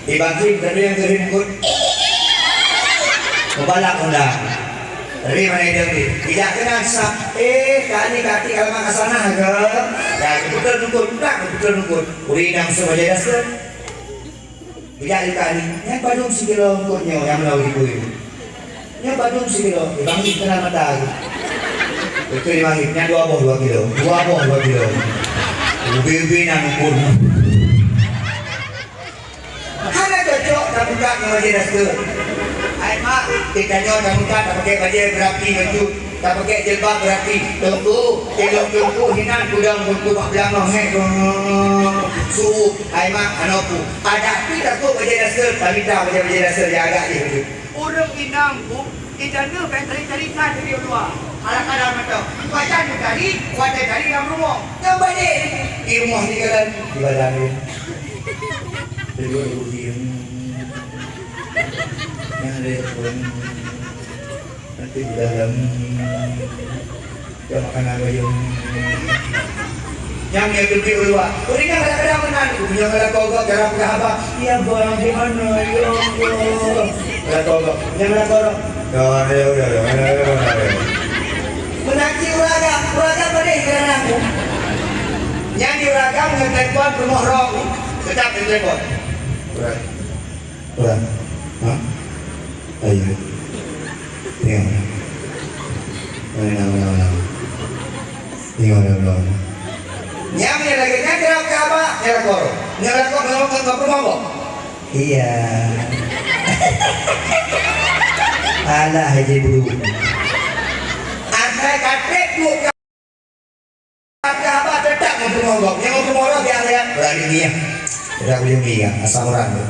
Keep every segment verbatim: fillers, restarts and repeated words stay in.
Di bangkit, tapi nyang keurim kot. Mubalak undang. Tapi mana idong di? Tidak kenal sab. Eh, kali kaki kalau mak sana ke? Ya, betul nukut, tak betul nukut. Uri nang sebagai dasar. Bijak juga ni. Nyang padum sikilo engkot nyoe nyang meulalu dibui. Nyang padum sikilo, eh, bangkit kena mata aku. Betul bangkit, nyang dua boh dua kilo. Dua boh dua kilo. Ubi-ubi nan ukur. Hana cocok tabuka ngon bajée daster. Hai mak, kita nyoe tabuka tapakai bajée berapi baju. Tapakèk jilbab beurati teungku, ilong teungku hinan kudong teungku mak beulangong hék su. Hai mak, hana peue. Adak pih takot bajèe daseur, tamita bajèe-bajèe daseur nyang agak jih beujeuet. Ureueng inong bu, ija neuh bèk cari-cari that di luwa. Alah kadang mantong, watèe neutari, watèe tari lam rumoh. Nyang balik di rumoh di jalan, di badan dia. Duduk di kursi. Nyang ada pun. Nanti di dalam jam makanan bayum. Nyang nyan teubiet u luwa. Ureueng nyan kadang-kadang meunan. Nyang lakoe gob cara peugah haba. Ya, Bang, di mana? Ya Allah. Lakoe gob. Nyang lakoe gob. Ya, ya, ya, ya, ya, ya, ya. Meunan cit ureueng agam. Ureueng agam padé kadang-kadang. Nyang di ureueng agam ngon telepon rumoh rong. Tetap di telepon. Ureueng. Ureueng. Ha? Ayo. Tengok. Mana, mana, mana? Tengok, mana, mana, mana? Nyang, nyang lagèe nyan, nyang lagèe apa? Nyang lakoe. Nyang lakoe, nyang lakoe, nyang lakoe, nyang lakoe. Iya. Alah, Haji Bulu. Asai katrek duek Tapi haba tetap ngon peurumoh gob. Nyang ngon peurumoh gob, biar lihat. Berani ni, ya. Tidak boleh ni, ya. Asam urat tu.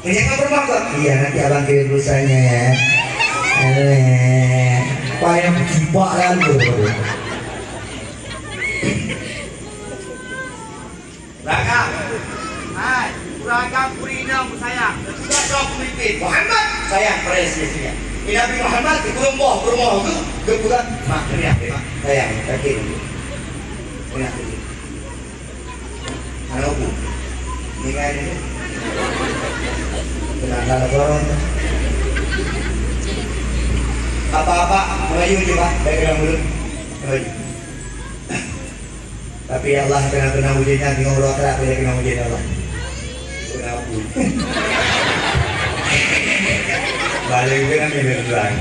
Nyang ngon peurumoh gob. Iya, nanti abang kirim pulsanya, ya. Eh, payah cibak lalu. Ragam. Hai, ureueng agam ureueng inong sayang. Juga dong pemimpin. Muhammad sayang pada istri-istrinya. Di Nabi Muhammad di peurumoh, peurumoh tu, geupeugah, "Mak, keuneuk, mak. Sayang, sakit." Keuneuk sakit. Hana ubu. Ningai dulu. Keuneuk dalam lorong. Apa-apa, Melayu je, Pak. Baik dalam mulut. Melayu. Tapi Allah kena-kena ujian nyan, tengok uroe akhirat, dia kena ujian Allah. Kena ujian. Balik juga kan dia bilang.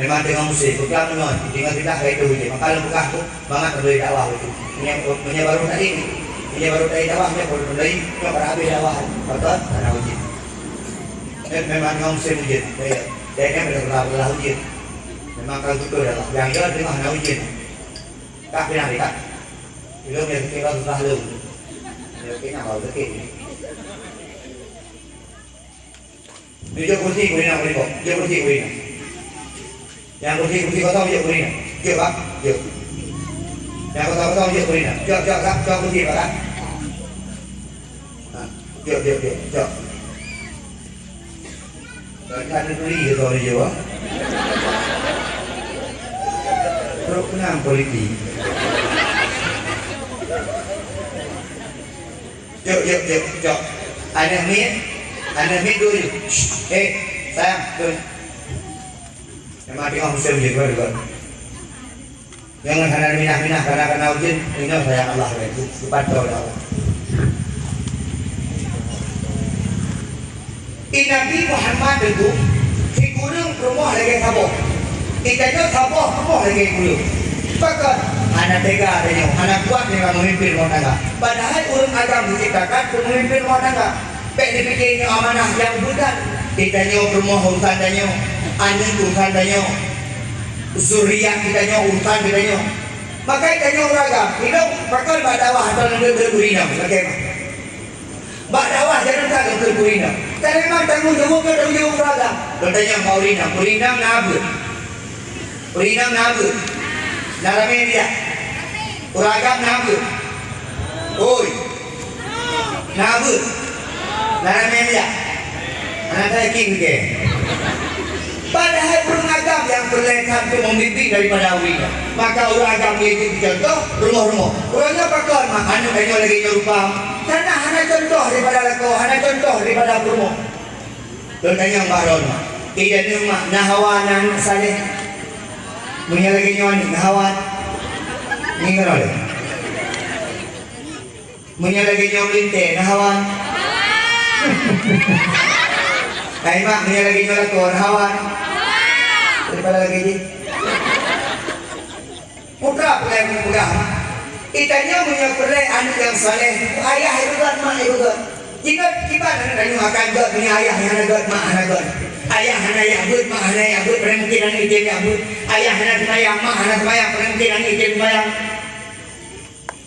Memang tengok musim, pegang mengon, tengok kita kayak itu ujian. Maka lem pegang tu, bangat boleh dakwah itu. Punya, punya baru tadi, punya baru tadi dakwah, punya baru tadi, punya para habis dakwah. Betul? Karena ujian. Mem-, memang tengok musim ujian. Saya, saya kan dah pernah, pernah ujian. Memang kalau betul dah lah. Yang dia tengah nak ujian. Tak pernah dekat. Belum yang kira susah lu. Dia kena baru dekat ni. Tunjuk kursi, kurina, kurina. Tunjuk kursi, kurina. Yang kursi, kursi kosong, tunjuk kurina. Tunjuk, Bang. Tunjuk. Yang kosong-kosong, tunjuk kurina. Tunjuk, tunjuk, tunjuk, tunjuk kursi, Bang. Ha. Tunjuk, tunjuk, tunjuk, tunjuk. Kan ada turi ke tuan dia, ah? Terus kenang politik. Jok, jok, jok, jok. Aneuk miet, aneuk miet dulu. Shh, eh, sayang, dulu. Memang tengok musim je, dua, dua. Jangan hana minah-minah, karena, karena ujian, inoe sayang Allah, ya. Lepas tu dah. Di Nabi Muhammad itu, sikureueng peurumoh lagèe saboh. Di tanyoe saboh peurumoh lagèe kureueng. Pakon hana tega tanyoe, hana kuat tanyoe memimpin rumah tangga. Padahai ureueng agam diciptakan keu memimpin rumah tangga. Bèk dipike nyoe amanah nyang bukan. Di tanyoe peurumoh urusan tanyoe, aneuk urusan tanyoe, zuriat di tanyoe urusan di tanyoe. Maka di tanyoe ureueng agam, hidup pakon bak dakwah atau neudeuek-deuek ureueng inong, lagèe mah. Bak dakwah jangan ka keu ureueng inong. Kan memang tanggong jaweueb nyoe tanggong jaweueb ureueng agam. Lôn tanyong bak ureueng inong, ureueng inong na beuet? Ureueng inong na beuet? Na ramè tidak? Ureueng agam na beuet? Oi. Na beuet? Na ramè tidak? Hana tayakin ke? Padahai ureuëng agam nyang peureulée that untuk membimbing daripada awak nyan. Maka ureuëng agam nyan jeuet contoh rumoh-rumoh. Ureuëng nyoe pakon mak, aneuk tanyoe lagée nyoe rupa. Karena hana contoh daripada lakoe, hana contoh daripada peurumoh. Lôn tanyong bak droeneuh, i droeneuh mak na hawa na aneuk saleh? Meunyoe lagée nyoe aneuk na hawa, ngieng droe lé. Meunyoe lagée nyoe meulintée na hawa. Hai mak, meunyoe lagée nyoe lakoe na hawa. Daripada lagée jih. Putra peulai meunyoe peugah, i tanyoe meunyoe peureulée aneuk nyang saleh, ayah ibeugét, mak ibeugét. Jigét kiban aneuk tanyoe akan gét meunyoe ayah hana gét, mak hana gét. Ayah hana jak beuet, mak hana jak beuet, padahai mungken aneuk item jak beuet. Ayah hana seumayang, mak hana seumayang, padahai mungken aneuk item seumayang.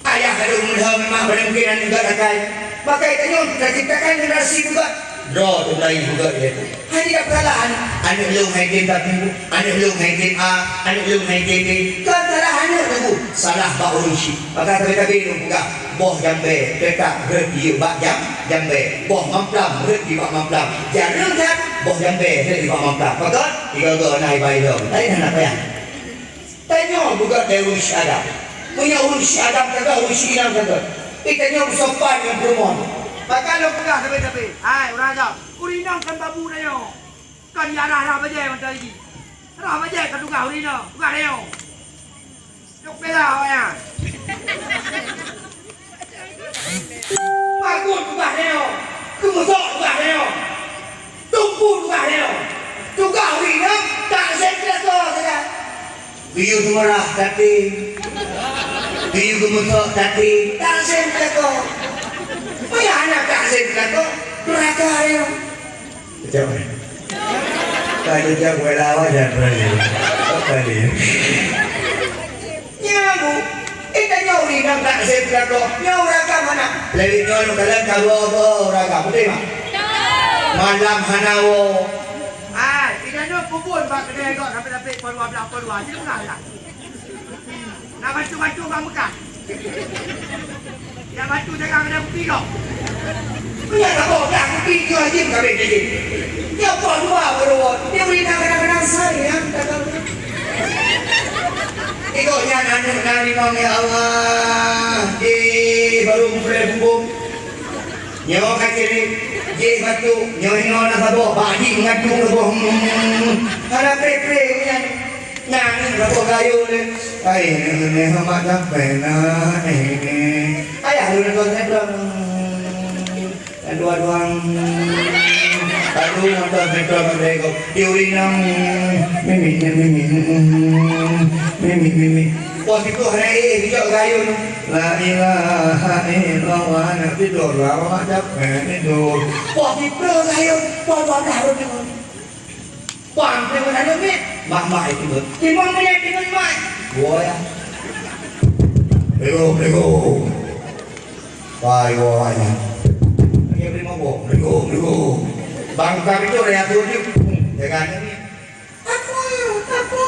Ayah ka lheueh meulheueh, memang barang mungken aneuk gét akai. Maka geutanyoe taciptakan generasi beugét. Droe teuh mulai beugét lé. Hana jipeugah aneuk, aneuk lôn hai tem tapi, aneuk lôn hai tem A, aneuk lôn hai tem B. Kon salah aneuk teungku, salah bak ureuëng chik. Maka sabe-sabe lôn peugah, boh jambée teutab rhot jiyue bak jam, jambée, boh mamplam rhot jiyue bak mamplam. Jareueng that, boh jambée rhot jiyue bak mamplam. Pakon? Tiga-tiga na ibai lom. Laén hana payah. Tanyoe beugét lé ureuëng chik agam. Meunyoe ureuëng chik agam ka gét, ureuëng chik inong ka gét. Di tanyoe meusopan ngon peurumoh. Maka lôn peugah sabe-sabe, hai ureuëng agam, ureuëng inong kon babu tanyoe. Kon jarah-rah bajée mantong jih. Rah bajée ka tugaih ureuëng inong, tugaih tanyoe. Dok bela awaknyan. Bagus tugaih nyoe, keumeusok tugaih nyoe, tumpu tugaih nyoe. Tugaih ureuëng inong, takzeb teuka sagai. Geuyue seumeurah tapi, geuyue keumeusok tapi, takzeb teuka. Payah hana takzeb teuka, neuraka nyoe. Kejam, eh? Ka jejak wela wajan berani. Apa ni? Nyan, Bu. Eh, tanyoe ureuëng inong takzeb teuka. Nyoe ureuëng agam hana. Lewat nyoe lôn kalon ka woe-woe ureuëng agam. Beutôi, Mak? Malam hana woe. Ai, di tanyoe peubuet bak keudè gob sampai-sampai pukul dua belas, pukul dua. Jadi pernah tak? Nak bantu-bantu ureuëng Mekah. Nak bantu jaga kedai kupi kau. Punya tak boleh, aku pergi ke Haji kami jadi. Dia apa dua baru, dia beri nak kadang-kadang saya, kata. Ikutnya anak nari, ya Allah, di baru mulai bumbung. Nyoe ka cirek, jih batuk, nyoe inoe na saboh, bak jih meugantung saboh. Hmm, hana pre-pre nyan. Nyan saboh gayuh lé. Ai, nyoe amat sampai na, eh. Ayah lôn nonton sinetron. Dua-dua. Aduh, nonton sinetron mereka. Diurinang. Mimi, mimi, mimi, mimi. Wah, situ hana eh, bijak gayuh. La ilaha illallah, anak tidur lah, awak capek tidur. Wah, tidur lah, ya. Wah, wah, dah, wah, tidur. Wah, tidur lah, ya, Mak. Mak, mak itu, Mak. Timbang punya, timbang, Mak. Wah, ya. Lego, lego. Wah, wah, wah, ya. Lagi beri mabok. Lego, lego. Bangka itu, ya, tu, tu. Jangan ini. Apa? Apa?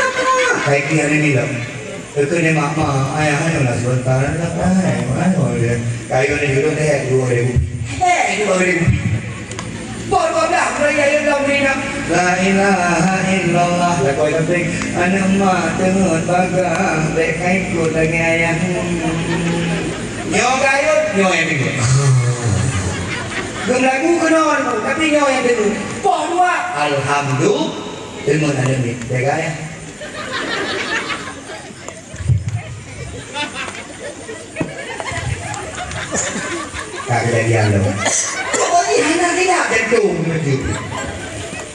Apa? Kai kia ni bilang. Kena mak, mak, ayah, ayo lah sebentar. Hai, ayo dia. Kayu ni dulu deh, dua ribu. Eh, dua ribu. Baru dah mulai ayah dah beri nak. La ilaha illallah. Lah kau yang penting. Anak mak tengok bagang. Dek kai ikut lagi ayah. Nyoe gayut, nyoe yang dengar. Geulagu keunoe, tapi nyoe yang dengar. Poh dua, alhamdulillah. Ilmu ada ni, jaga ya. Tak kejadian tu. Pokoknya hana tidak tentu menuju.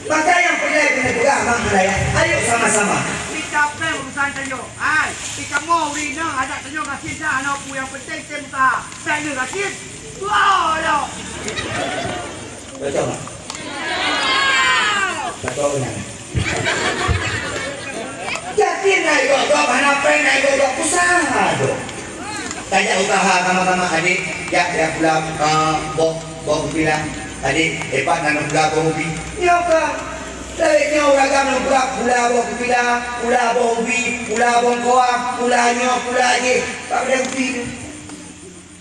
Maka yang perlu kena pegang mak ayah. Ayo sama-sama. Kita apa urusan tanyoe? Hai, di kamoe ureueng inong adak tanyoe gasien dah hana peue, nyang penting tem usaha. Bèk lheueh gasien. Dua lom. Beutôi tak? Beutôi nyan. Yakin na igob-gob, hana pèng na igob-gob, usaha tu. Tajak usaha sama-sama adik, jak, jak pula, eh, boh, boh kupilah. Adik, epat na pula boh ubi. Nyoe ka. Lagèe nyoe ureueng agam nyoe brat, pula boh kupilah, pula boh ubi, pula bongkoang, pula nyoe, pula jéh. Bak keudè kupi tu.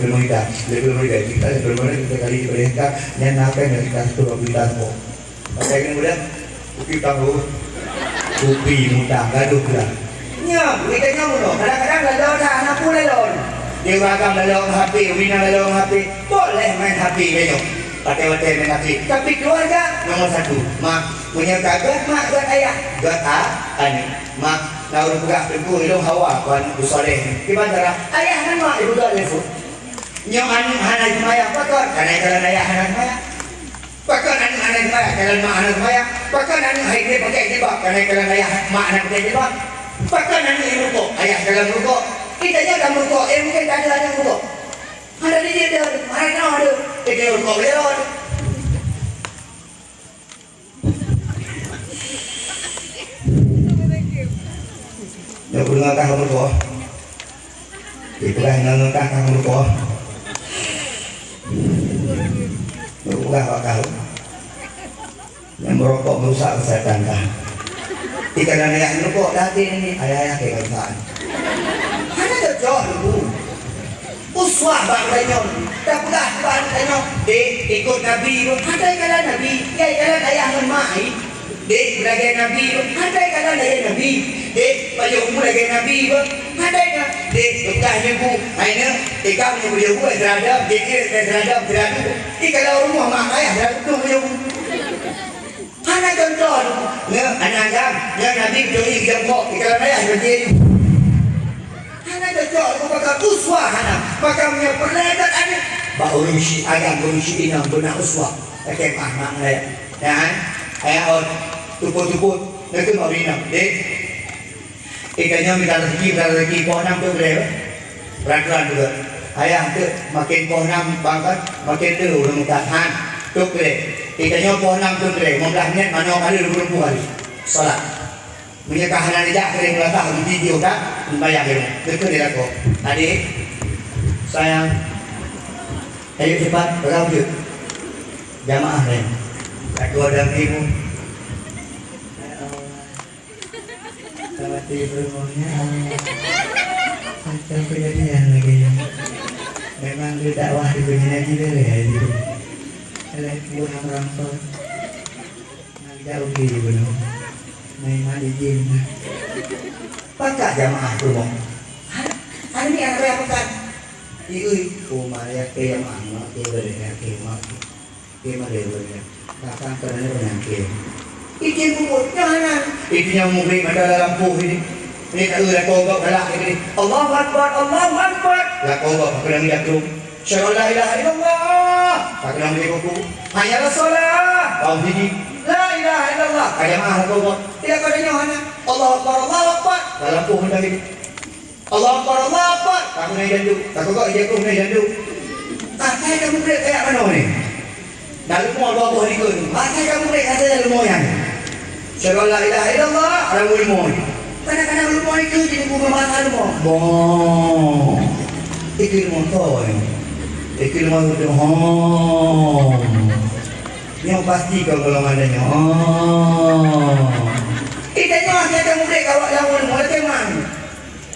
peunoh ita, lhèe peunoh ita, kita lhèe peunoh ita, kita kali diberi hektar, nyan na apa yang kita atur waktu kita semua. Pakai kena mudah, kupi utang dulu. Kupi mutang, gaduh pula. Nyoe, kita nyoe bunoe. Kadang-kadang lalu dah anak pun lalu. Dia urang agam lalu H P, urang inong lalu H P. Boleh main H P dia nyoe. Pakai-pakai main H P. Tapi keluarga nomor satu. Mak, punya kaget mak, buat ayah. Buat a, anak. Mak, nak urus peugah teungku ilong hawa, tuan Abu Saleh. Di bandara, ayah ngon mak ibu tuan telepon. Nyoe aneuk hana seumayang, pakon? Karena jalan ayah hana seumayang. Pakon aneuk hana seumayang, jalan mak hana seumayang. Pakon aneuk hai dia pakai jilbab, karena jalan ayah mak hana pakai jilbab. Pakon aneuk yang rukok, ayah dalam rukok. Kita nyoe dalam rukok, eh mungkin tak ada aneuk rukok. Ada di dia ada, ada ada. Kita rukok dia ada. Nyoe peue deungon kah meureukoh? Ipeugah ngon kah, kah meureukoh. Nyoe peugah bak kah. Nyang meurokok meurusak keusehatan kah. Ikan ayah meurokok dah hati ini, ayah-ayah keukeusaan. Hana cocok, Teungku. Uswah bak geutanyoe, tapeugah bak geutanyoe, "Dek, ikot Nabi beuh." Hana ikalon Nabi, ya ikalon ayah ngon mak, i. "Dek, lagèe Nabi beuh." Hana ikalon lagèe Nabi. "Dek, pajoh bu lagèe Nabi beuh." Hana ikalon. "Dek, peugah nyoe bu, hai nyoe, ikam nyoe pajoh bu, eh, seuradam, dek, eh, seuradam, seuradam." Ikalon rumoh mak ayah seuradam tu pajoh bu. Hana contoh tu. Nyoe, aneuk agam, nyoe Nabi geuturi geujak bukôk, ikalon ayah seperti itu. Hana cocok, merupakan uswah hana. Maka meunyoe peureulèe that aneuk, bak ureueng syiek agam, ureueng syiek inong beuna uswah. Lakèe meu'ah mak ayah. Nyan, ayah ôn, tupot-tupot, neukheun bak ureueng inong, "Dek, eh, tanyoe mita rezeki, mita rezeki, poh nam tu boleh, bah?" Peuraturan juga. Ayah tu makin poh nam bangkat, makin le ureueng mukat. Han, tu keu lé. Kita nyoe poh nam tu keu lé, lima belas menit manoe kali, dua puluh hari. Salat. Meunyoe ka hana dijak keu lima belas tahun, di video dah, sembahyang dia. Betul dia lakukan. Adik, sayang, ayo cepat, pegang wujud. Jamaah lain. Satu ada timu. Ya Allah. Khawatir peurumoh, ya Allah. Macam kejadian lagi ni. Memang dia dakwah di dunia gila ya itu. Kalau buah orang tu. Nak jauh di bunuh. Memang izin. Pakat jamaah peurumoh. Hari ni anak saya pekat. Iui, oh, mari ya ke jamaah, mak, ke boleh ya ke mak. Oke, mari, mari. Datang ke dalam penyakit. Izin puput, jangan. Itu yang murid mata dalam puh ini. Ini tak ada kau kau galak ini. Allahu Akbar, Allahu Akbar. Lah kau kau aku lagi jatuh. Syahadu la ilaha illallah. Tak kena beri buku. Hayya ala salah. Kau sini. La ilaha illallah. Ada mah kau kau. Tidak pada nyawa hana. Allahu Akbar, Allahu Akbar. Dalam puh tadi. Allahu Akbar, Allahu Akbar. Takut naik jandu. Takut kau dia kau naik jandu. Ah, saya kamu boleh kayak mana ni? Dah leumo dua boh likot. Masa kamu boleh kata dah leumo nyan. Syahadu la ilaha illallah, ada leumo. Kadang-kadang leumo itu jadi bukan masa leumo. Boh. Itu leumo tu. Itu leumo tu. Oh. Yang pasti kau golongan dia. Oh. Kita nyoe akhé kamu boleh kawak lawan leumo, leumo.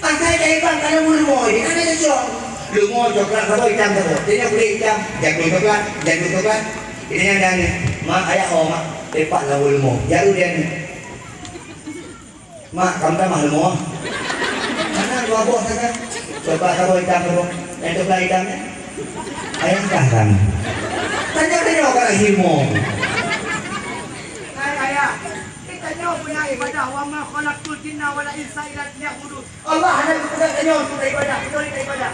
Asai dari bang kana bulu leumo ini, hana cocok. Leumo coklat saboh, itam saboh. Dia nyoe kulit itam, jagung coklat, jagung coklat. Ini yang dah ni. Mak, ayah, oh, mak. Tepat lah bulu leumo. Jaru dia ni. Mak, kamu tamah leumo. Mana dua boh saja. Coklat saboh, itam saboh. Yang coklat itam ni. Ayah kah kan? Tanya-tanya orang ilmu. Hai, ayah. Kita nyoe beuna ibadah, "Wa ma khalaqtul jinna wal insa illa liya'budun." Allah hana geupeugah tanyoe untuk ibadah, kecuali ibadah.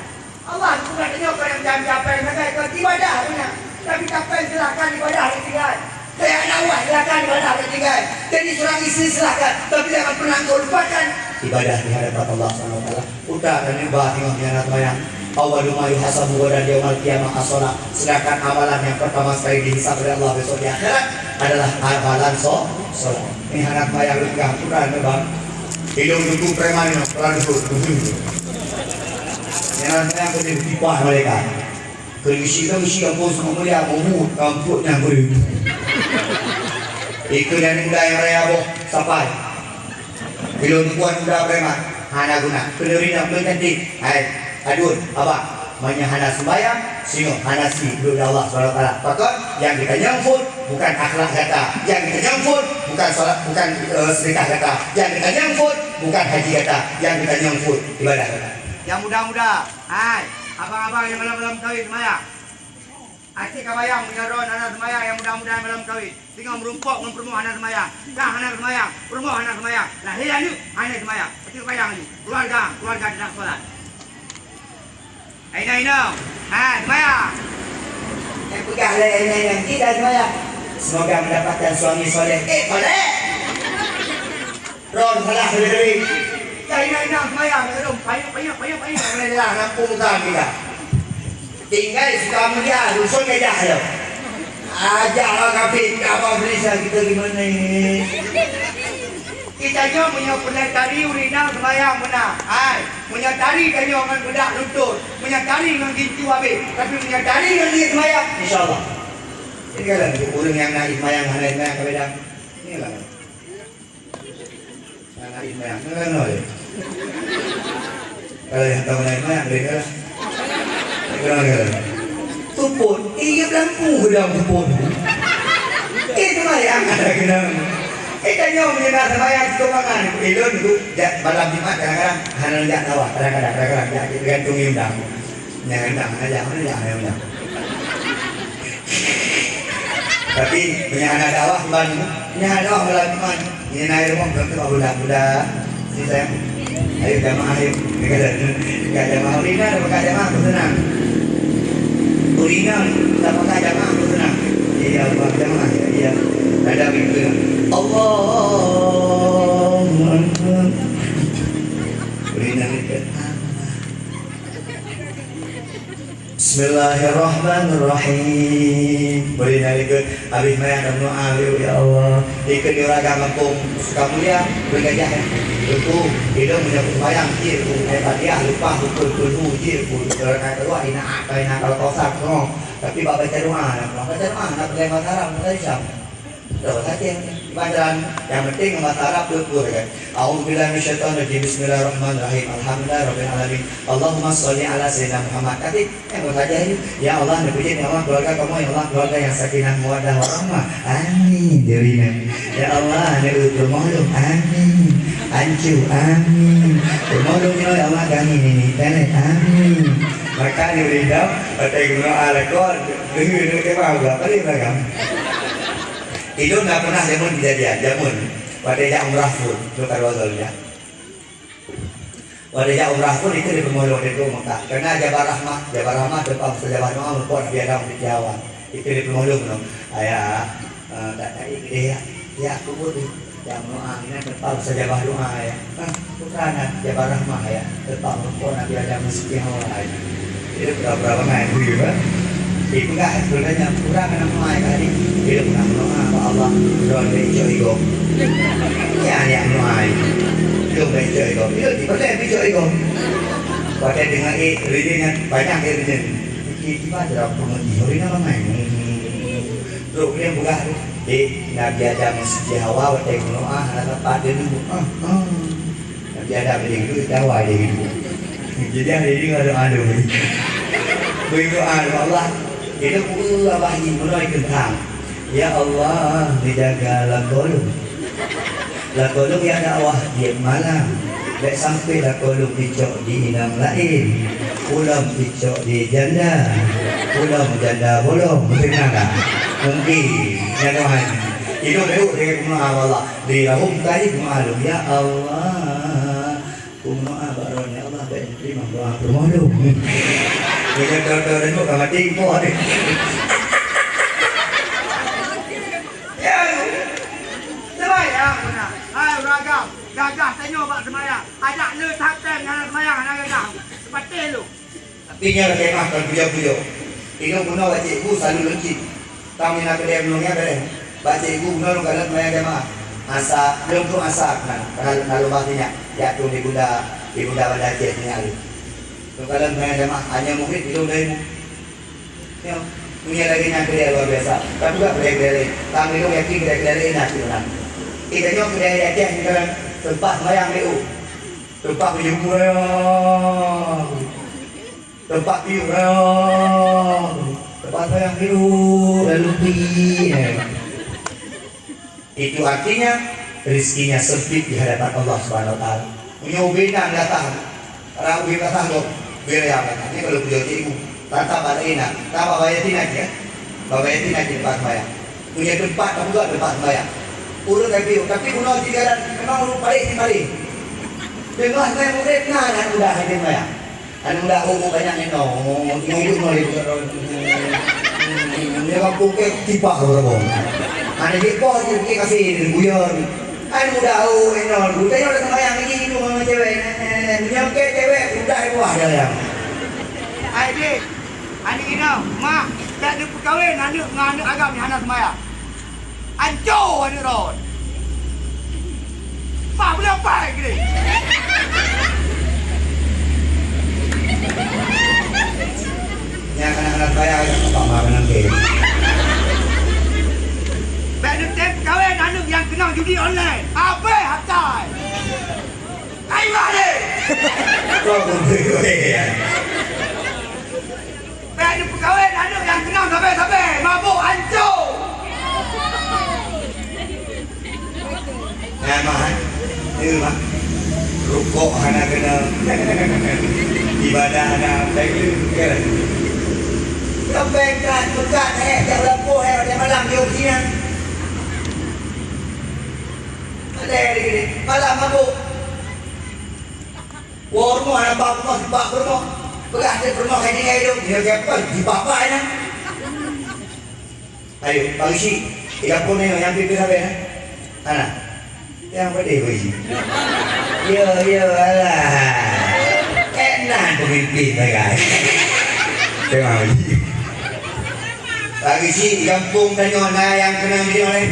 Allah geupeugah tanyoe keu nyang jam-jam sagai keu ibadah beuna. Tapi kapai silahkan ibadah ditinggai. Kaya anak buah silahkan ibadah ditinggai. Jadi seorang istri silahkan, tapi jangan pernah engkau lupakan ibadah di hadapan Allah Subhanahu wa Taala. Utak dan ibadah tengok di hadapan Allah. Awwalu ma yuhasabu ghadan yaumal qiyamah as-shalah. Sedangkan amalan yang pertama sekali dihisab oleh Allah besok di akhirat adalah amalan so-, solat. Ini hana payah lukah Quran ni, bang. Ilôn teungku preman nyoe, peurang teungku, teungku. Nyang na sayang keu lôn tipah malaikat. Keu geusyik lôn, geusyik ampôn, seumah mulia, mubuet, ampôn nyang beureue. Ikeu nyan muda nyang raya boh sapai. Ilôn teungku muda preman, hana guna. Keuneuri nyang peucantik, hai, aduen, abang. Meunyoe hana seumbahyang, singoh hana sie duek lé Allah Subhanahu wa Taala. Pakon? Nyang geutanyong phon bukan akhlak gata. Nyang geutanyong phon bukan salat, bukan, eh, sedekah gata. Nyang geutanyong phon bukan haji gata. Nyang geutanyong phon ibadah gata. Nyang muda-muda, hai, abang-abang nyang malam-malam kawin seumayang. Asyik ka bayang meunyoe droe hana seumayang, nyang muda-muda nyang malam kawin. Singoh meurumpok ngon peurumoh hana seumayang. Kah hana seumayang, peurumoh hana seumayang. Lahé aneuk hana seumayang. Asyik ka bayang laju. Keuluwarga, keuluwarga tidak salat. Hai inong-inong, ha, seumayang. Eh, peugah lé inong-inong, kita seumayang. Semoga mendapatkan suami soleh. Eh, soleh! Ron salah sendiri. Hai inong-inong, seumayang, belum. Payah, payah, payah, payah. Kena jelas, nampung utang kita. Tinggai Sukamulia, dusun Gajah tu. Ajak orang kafir, kita bawa Malaysia, kita di mana ni? Kita nyoe meunyoe peureulèe tari ureueng inong seumayang meunan. Hai, meunyoe tari tanyoe ngon beudak luntur, meunyoe tari ngon gincu habéh, tapi meunyoe tari ngon niet seumayang, insya Allah. Jadi kalau ureueng nyang na seumayang hana seumayang ka beda. Inilah. Hana seumayang, hana seumayang. Kalau nyang tahu hana seumayang, boleh kalah. Tupot, iya belampu ke dalam tupot tu. Eh, seumayang ada kena. Eh, tanyoe meunyoe na seumayang sigoe mangan. Ilôn tu, jak malam Jumat kadang-kadang hana jak sawah, kadang-kadang, kadang-kadang jak tergantung undang. Nyang undang hana jak, hana jak, hana undang. Tapi meunyoe hana sawah, ban, meunyoe hana sawah malam Jumat. Ini naik rumah, budak, budak, budak. Sini sayang. Ayo jamaah, ayo. Dekat, dekat jamaah. Urina, dekat jamaah, aku senang. Urina, tak pakai jamaah, aku senang. Iya, buat jamaah, ya, iya. Ada begitu. Allahu Akbar. Urina dekat. Bismillahirrahmanirrahim. Beri nari ke habis mayat dan doa, ya Allah. Ikut di orang gampông Sukamulia, beri gajah. Tentu, hidup menyambut bayang, jil, ku, hai Fatihah, lepas, pukul, pukul, jil, ku, orang kata, wah, ina, apa, ina, kalau kau sak, no. Tapi bak baca doa, bak baca doa, nak pakai bahasa Arab, bahasa Islam. Tahu saja. Bacaan yang penting bahasa Arab tu, tu saja. A'udzubillahi minasyaitonirrajim. Bismillahirrahmanirrahim. Alhamdulillahirabbil alamin. Allahumma shalli ala sayyidina Muhammad. Tapi, eh, apa saja ini? Ya Allah, neupeujiet, ya Allah, keluarga kamoe, ya Allah, keluarga yang sakinah, mawaddah, warahmah. Amin. Dirina. Ya Allah, neupeurumoh lôn. Amin. Ancu. Amin. Rumoh lôn nyoe, ya Allah, kami nini. Amin. Maka ni udah, kata guna ala kau, dengar, dengar, dengar, dengar, dengar, dengar. Ilôn na pernah jameun kejadian, jameun watèe jak umrah phôn, lôn ka dua kali ya. Watèe jak umrah phôn itu di Pengulu di Mekah. Karena Jabal Rahmah, Jabal Rahmah tempat mustajabah doa, mumpok Nabi Adam di Tiawan. Itu di Pengulu no. Ayah, eh, tak tadi gede ya. Ya, aku pun di. Yang doa ini tempat mustajabah doa ya. Ah, bukan Jabal Rahmah ya. Tempat mumpok Nabi Adam di Tiawan. Jadi pura-pura bangai, bui, kan? Jadi peugah, sebenarnya, kurang anak muai tadi. Dia pernah berdoa, "Ya Allah, droe dari cok igom." Ya, anak muai. Dia dari cok igom. Dia di mana dari cok igom? Pakai dengan eh, rezekinya banyak ya rezeki. Tiba-tiba ada pengaji, hari nak bangai. Terus dia peugah, eh, Nabi Adam dan Siti Hawa, watèe berdoa, hana dapat dia dulu. Ah, ah. Tapi ada beli itu, tawa dia gitu. Jadi ada dia ada ada beli. Beri doa ya Allah. Itu pun abah ni mulai tentang. Ya Allah, dijaga lakoe lôn. Lakoe lôn ya dakwah tiep malam. Bèk sampai lakoe lôn dicok di inong laén. Ulôn dicok di janda. Ulôn janda bolong. Betul tak? Mungkin. Ya Tuhan. Itu baru dia kena Allah. Di rahum tadi kena Allah. Ya Allah. Kumoe bak droeneuh, ya Allah, bèk neuteurimong doa kumoe lôn. Meunyoe droe-droe nyoe ka maté, ipoh deh. Ya, seumayang beuna. Hai, ureueng agam, gagah tanyoe bak seumayang. Adak le that tem hana seumayang, hana gagah. Seupateh lôn. Tapi nyan kemah kon pujoe-pujoe. Inong bunoe bak cikgu selalu leuncit. Tam nyang na keudè meunyoe nyan bèrèh. Bak cikgu bunoe lôn kalon seumayang jamaah. Asa, lôn troh asa nan, padahal na lôn bahas nyan, jak tueng di Bunda, di Bunda Banda Aceh nyan. Lôn kalon hai jamaah, hanya murit di lôn dari mu. Nyoe, dunia lagèe nyan keudè luar biasa. Tapi juga keudè-keudè laén. Kami lôn yakin keudè-keudè laén na cit meunan. Kita nyoe keudè di Aceh nyoe kan, teumpat sembahyang di u. Teumpat meujeumpue raya. Teumpat piôh raya. Teumpat sembahyang di u, lalu pi, eh. Itu artinya, rezekinya sempit di hadapan Allah Subhanahu wa Taala. Meunyoe ubé na meunasah, rab ubé meunasah gob, ubé raya meunasah. Nyoe kalau pujoe cik ibu, tata bak laén na, tata bak yatim na cit, bak yatim na cit teumpat sembahyang. Meunyoe teumpat, ka buka teumpat sembahyang. Ureueng ka piôh, tapi bunoe cit jalan, memang ureueng paléh di paléh. Teungoh sembahyang Maghrib, na aneuk muda hai sembahyang. Aneuk muda, oh, oh, banyak nyan, oh, oh, oh, oh, oh, oh, oh. Nyoe ka pukée tipah ureueng. Aneuk jih poh jih pike kasih guyon. Aneuk muda, oh, eh, nyoe, buta nyoe dah sembahyang lagi, itu mama cewek. Eh, eh, eh, nyoe ke cewek, udah di bawah dia, ya. Hai, Dik. Aneuk inong, mak, tak ada perkahwin aneuk dengan aneuk agam yang hana sembahyang. Anco aneuk droen. Pah buleuen pai keudeh. Nyang kana-kana payah, apa mah menang game. Bèk neutem kawin aneuk nyang keunong judi online. Abéh atai. Kayu lari. Kau pun boleh ya. Bèk neupeukawén aneuk nyang keunong sabé-sabé, mabök ancô. Nah, mah, eh. Iya, mah. Rukok hana keunong. Ibadah hana, baik tu, ya. Sampai kan, pekat, eh, jak lampu, eh, watèe malam, jom sini. Ada lagi ni. Malam mabök. Woe rumoh, hana bak rumoh, sibak peurumoh. Peugah teuk peurumoh ka tinggai dong, tinggai siapa? Jibak-bak nyan. Ayo, Pak Geuchik, di gampông nyoe nyang pimpin sabe, eh? Hana? Nyang pedih, Pak Geuchik. Yo, yo, alah. Enak pemimpin, sagai. Tengok, Pak Geuchik. Pak Geuchik, di gampông tanyoe na nyang keunong jinoe, eh?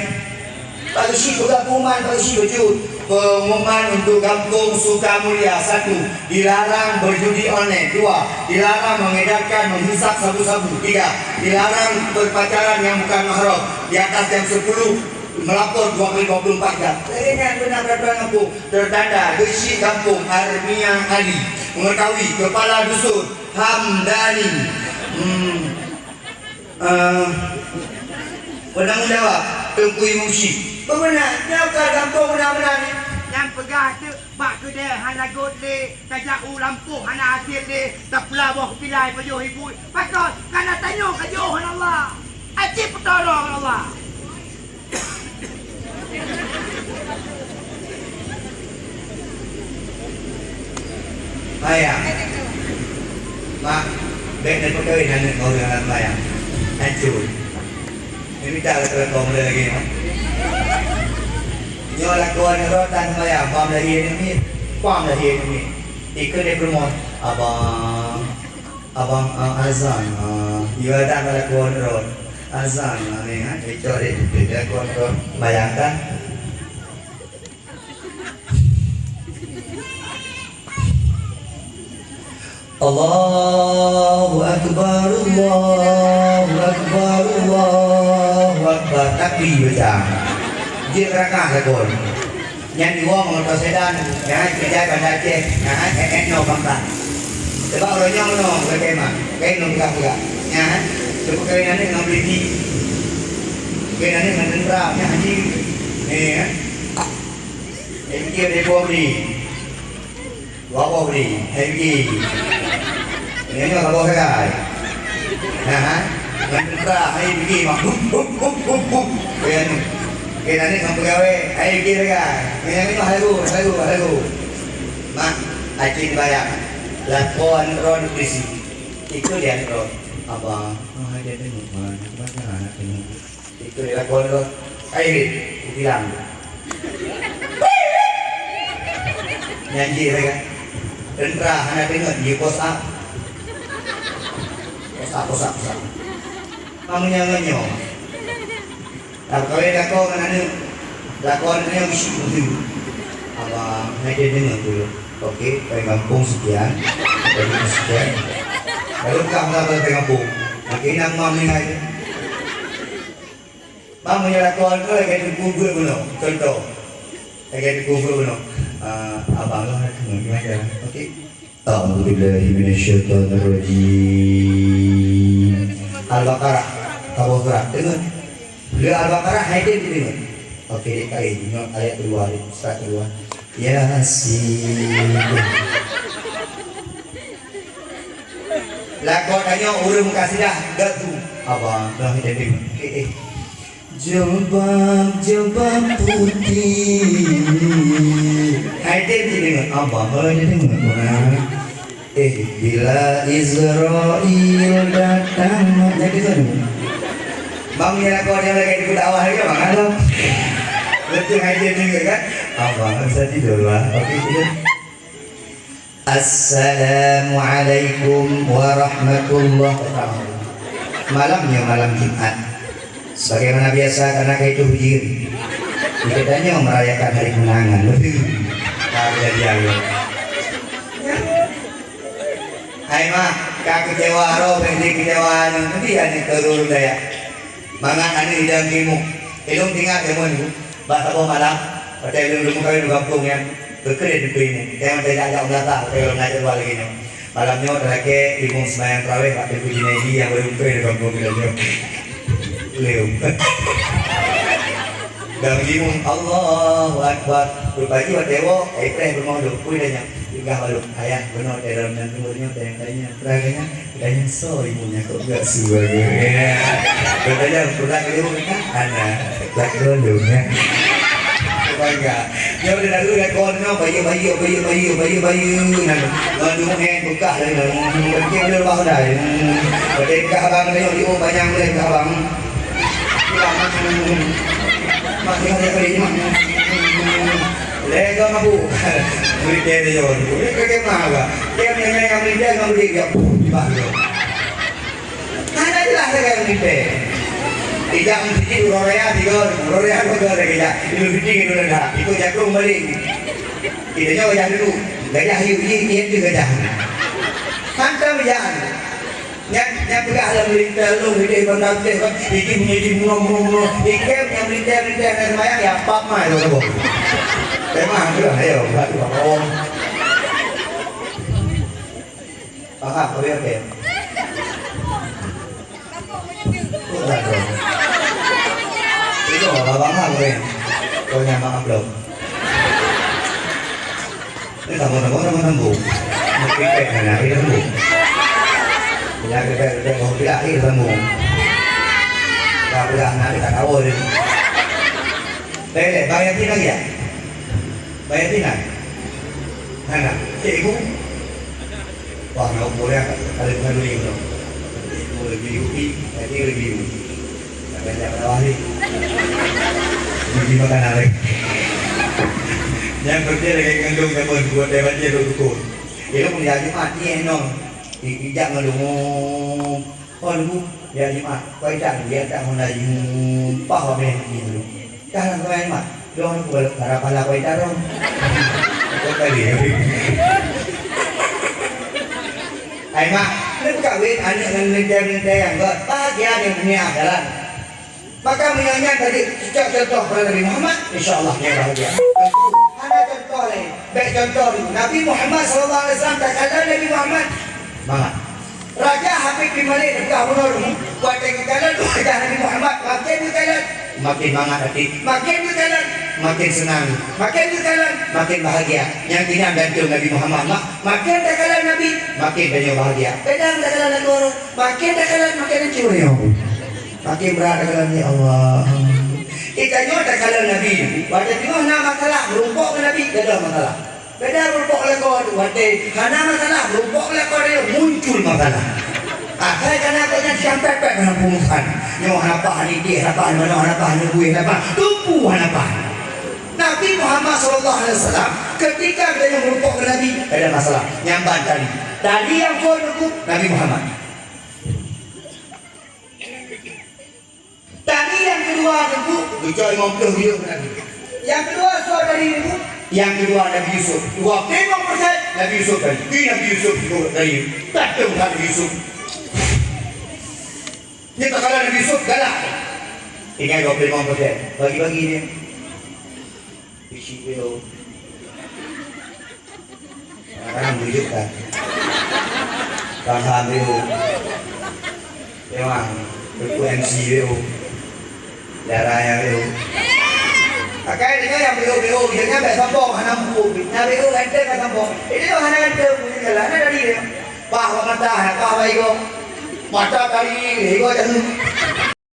Pak Geuchik peugah pengumuman, Pak Geuchik bacut. Pengumuman untuk Gampông Sukamulia, satu, dilarang berjudi online. Dua, dilarang mengedarkan menghisap sabu-sabu. Tiga, dilarang berpacaran yang bukan mahram. Di atas jam sepuluh, melapor dua kali dua puluh empat jam. Lagèe nyan beuna peraturan gampông. Tertanda, Geuchik Gampông, Armia Ali. Mengetahui, Kepala Dusun, Hamdani. Hmm. Eh, penanggung jawab, Teungku Imum Syik. Peue meunan, nyoe ka gampông meunan-meunan. Nyang peugah teuk bak keudè hana göt lé, tajak u lampôh hana até lé, tapula boh keupilai pajoh ibu. Pakon, kana tanyoe ka jiôh ngon Allah. Aci peutulông ngon Allah. Bayang. Mak, bèk neupeukawen aneuk ngon ureueng hana bayang. Hancô. Neumita keu kong lé lagèe nyoe. Nyoe lakoe aneuk droe tan bayang, pam lahé aneuk miet. Pam lahé aneuk miet. Ikheun lé peurumoh, "Abang, abang, ah, azan, ah." Ibadat lakoe aneuk droe. Azan, ah, ni, ha, cocok deh, lakoe aneuk droe. Bayangkan. Allahu Akbar, Allahu Akbar, Allahu Akbar. Tapi baca. Jeuet rakah lakoe. Nyan iwoe meungoto sedan, nyan keujai Banda Aceh, nyan eh, eh, nyoe bangsa. Sebab uroe nyoe meunoe, bukan tema. Kain nyoe peugah-peugah. Nyan, cukup kawin aneuk ngon polisi. Kawin aneuk ngon tentera, nyan haji. Ni, eh. Haji ada dua beli. Dua boh bri, hai bri. Nyoe nyoe saboh sagai. Nah, ha? Ngon tentera, hai bri, mak. Hup, hup, hup, hup, hup. Keu anu. Keu aneuk ngon peugawée, hai bri sagai. Nyoe nyoe lagu, lagu, lagu. Mak, aci bayang. Lakoe aneuk droe polisi. Ikut dia aneuk droe. Abang, oh, hai dia tengok, mana? Mana anak tengok? Itu dilakukan tu. Hai, Rit, kubilang. Nyan jih mereka. Tentera hana deungon, you post up. Post up, post up, post up. Kamu nyan ngon nyoe. Nah, kawin lakoe ngon aneuk. Lakoe nyan meusyik beutôi. Abang, hai deungoe dulu. Oke, pèng gampông sekian, pèng gampông sekian. Lalu ka meunan pèng gampông. Oke, nang mam ni hai. Bang, meunyoe lakoe nyoe lagèe teungku beuet bunoe, contoh. Lagèe teungku beuet bunoe. Ah, abang lah, gimana? Oke. A'udzubillahi minasyaitonirrajim. Al-Baqarah, saboh surat. Deungoe. Le Al-Baqarah, hai tem deungoe. Oke, dek kai, nyoe ayat kedua, dek, surat kedua. Yasin. Lakoe tanyoe ureueng meuqasidah geutu. Abang, dah jadi. Eh, eh. Jilbab, jilbab putih. Hai tem cit deungoe. Abang, dah jadi deungoe. Eh, bila Israel datang, jadi kan. Bang, ya, lakoe dia lagi ikut dakwah lagi, Bang. Halo. Betul, hai tem juga kan? Abang, bisa tidur lah. Oke, tidur. Assalamualaikum warahmatullahi wabarakatuh. Malam nyoe malam Jumat. Sebagaimana biasa, karena ka itu hujan, kita nyoe merayakan hari kemenangan. Nah, kejadian nyoe. Hai mak, ka kecewa roh, bèk kecewa nyoe. Nanti ada terus daya. Mangat aneuk idong keu imeum. Ilôn ingat jameun dulu, bak saboh malam, watèe lôn meukawen u gampông nyan, geukheun teungku imeum. Watèe nyan tajak-jak u meunasah, watèe lôn ngajak dua lagèe nyoe. Malam nyoe talakèe imeum seumayang tarawih bak Teungku Junaidi nyang baru meukawen u gampông geutanyoe. Leuem. Dan imeum, Allahu Akbar. Rupajih watèe woe, ai preh beungoh lôn. Peue tanyong? Peugah bak lôn, "Ayah, bunoe watèe lôn nyan, bunoe nyoe tanyong-tanyong." Peugah nyan. Tanyong soe imeum nyan kok gak su bagoe. Ya. Tanyong pula keu imeum kan? Ana, lak dulu ya. Bangga. Nyoe udah lalu ya kon nyoe bayu bayu bayu bayu bayu bayu nang. Ngon dueng eh bekah lagi nang. Mungkin udah bah dah. Pada bekah abang tengok di oh panjang boleh bekah abang. Masih ada kali ni. Lego mabuk. Beri dia dia. Ini kagak mahal lah. Dia yang yang beri dia yang beri dia. Bah dia. Hana jeulaih lagèe ureueng meuntèe. Ijak meuseujid uroe raya tiga, uroe raya tiga lagèe ijak. Idul Fitri ngon Idul Adha, ikôt jakong balek. Kita nyoe gajah dulu, gajah yue, yue, yue tu gajah. Hantom ijak. Nyan, nyan peugah lam lintah lôn, hideh bandar teh, kan, ijih, ijih, bunoe, bunoe, bunoe. Ikém nyang lintah, lintah, nyang seumayang, ya, pap mai lôn saboh. Tema tu, ayo, batu, batu. Paham, oke, oke. Kok tak tahu? Itu apa paham, oke? Kau nyamang belum? Ini sambung, sambung, sambung, sambung. Mungkin kayak mana, ini sambung. Ya, kita, kita mau tidak, ini sambung. Dah, dah, nak, kita tahu, ini. Baik, baik, baik, baik, ya. Bayar tina? Hana. Cek ibu? Wah, nak boleh angkat. Kalau bukan dulu, ibu. Ibu lebih rugi, tapi lebih rugi. Nak belanja pada wali. Lebih makanan lagi. Yang penting lagi ngandung zaman buat dia banjir duk dukun. Dia pun jadi mati, eh, nong. Di, di jak ngandung. Oh, Teungku, ya, Jumat, kuaita, ya, tak mau laju, pah, wabeh, gitu. Dah lah, kuaita, Jumat. Doang aku bala-, bala pala kuaita dong. Kau kali, ya. Hai, Mak, ni kawin aneuk ngon lintèe-lintèe nyang gèt. Bahagia di dunia akhirat. Maka, meunyoe nyan tadi cocok contoh kepada Nabi Muhammad, insya Allah nyan bahagia. Hana contoh laén. Bèk contoh, Nabi Muhammad sallallahu alaihi wasallam, takalon Nabi Muhammad. Mangat. Raja Habib bin Malik teuka bunoe dulu, watèe geukalon wajah Nabi Muhammad, makin geukalon, makin mangat até, makin geukalon, makin seunang, makin geukalon, makin bahagia. Nyang keu nyan ganteng Nabi Muhammad, mak, makin takalon Nabi, makin tanyoe bahagia. Kadang takalon lakoe, makin takalon, makin hancô nyoe. Makin brat takalon, ya Allah. Geutanyoe takalon Nabi, watèe teungoh na masalah, meurumpok ngon Nabi, gadôh masalah. Beda meurumpok lakoe tu, watèe hana masalah, meurumpok lakoe tu muncul masalah. Asai kana kok nyan siang pèt-pèt dalam peurumusan. Nyoe hana paih nitih, hana paih manoe, hana paih neubui, hana paih tumpu, hana paih. Nabi Muhammad sallallahu alaihi wasallam, ketika geutanyoe meurumpok ngon Nabi, ada masalah. Nyang ban tali. Tali nyang phôn Teungku, Nabi Muhammad. Tali nyang keudua Teungku, geucok limong ploh ribu Nabi. Nyang keudua, soe dari ibu? Nyang keudua Nabi Yusuf. Dua ploh limong persen Nabi Yusuf tadi. Di Nabi Yusuf, ibu tadi. Tak ada bukan Nabi Yusuf. Dia tak kalah Nabi Yusuf, galak. Tinggal dua puluh lima persen. Bagi-bagi dia. Bisi dia. Kadang-kadang bujuk kan. Paham dia. Memang. Teungku M C dia. Darah yang dia. Pakai dengan yang bego-bego, dia kan tak sombong, hana mampu. Nah, bego ganteng kan sombong. Ini tu hana ganteng, punya jalan, hana dari dia. Pah bak mata, hana pah bak igo. Mata tali, igo jatuh.